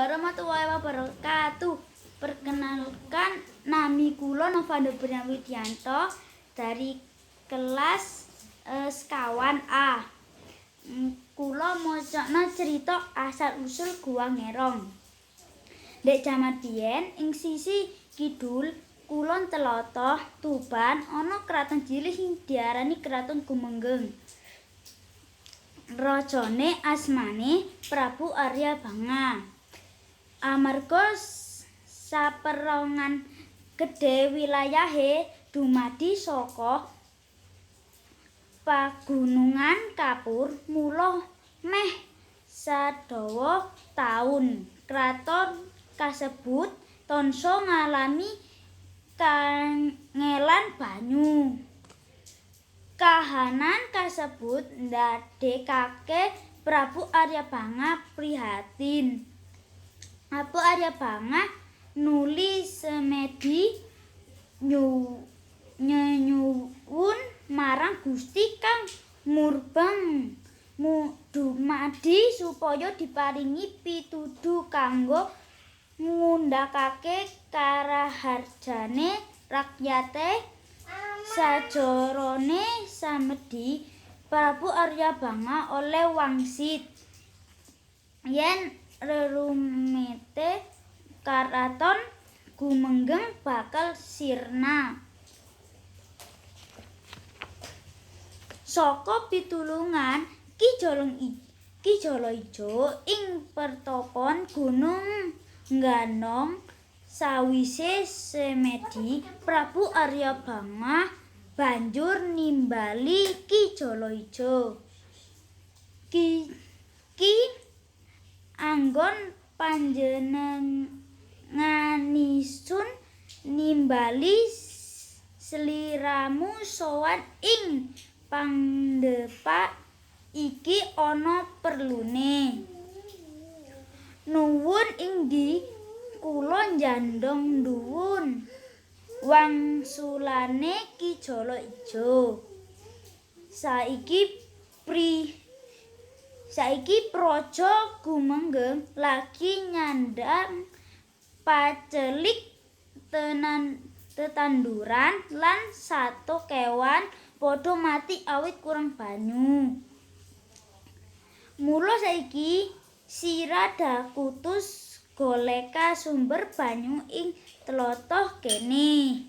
Warahmatullahi wabarakatuh. Perkenalkan, nami kula Novando Brian Widianto dari kelas sekawan A. Kula macakna cerita asal usul Gua Ngerong. Ndek jaman biyen ing sisi kidul kulon tlatah Tuban ana kraton cilik sing diarani Kraton Gumenggeng. Rajane asmane Prabu Arya Banga. Amarga saperangan gedhe wilayahe dumadi saka pagunungan kapur, mula meh sadawa taun kraton kasebut tansah ngalami kangelan banyu. Kahanan kasebut ndadekake Prabu Arya Banga prihatin. Prabu Arya Banga nuli semedi nyenyuwun marang Gusti Kang Murbeng dumadi supaya diparingi pituduh kanggo ngundhakake karaharjane rakyate. Sajarone samedi, Prabu Arya Banga oleh wangsit yen rerumite Karaton Gumenggeng bakal sirna. Saka pitulungan Ki Jala Ijo ing pertopon Gunung Ngganong, sawise semedi, Prabu Arya Banga banjur nimbali Ki Jala Ijo. Ki anggon panjenenganisun nimbali sliramu sowan ing pandhepa iki ana perlune. Nuwun inggih kula njandhong dhuwun, wangsulane Ki Jala Ijo. Saiki Praja Gumenggeng lagi nyandhang pacelik tetanduran lan sato kewan padha mati awit kurang banyu. Mula saiki sira dakutus goleka sumber banyu ing tlatah kene.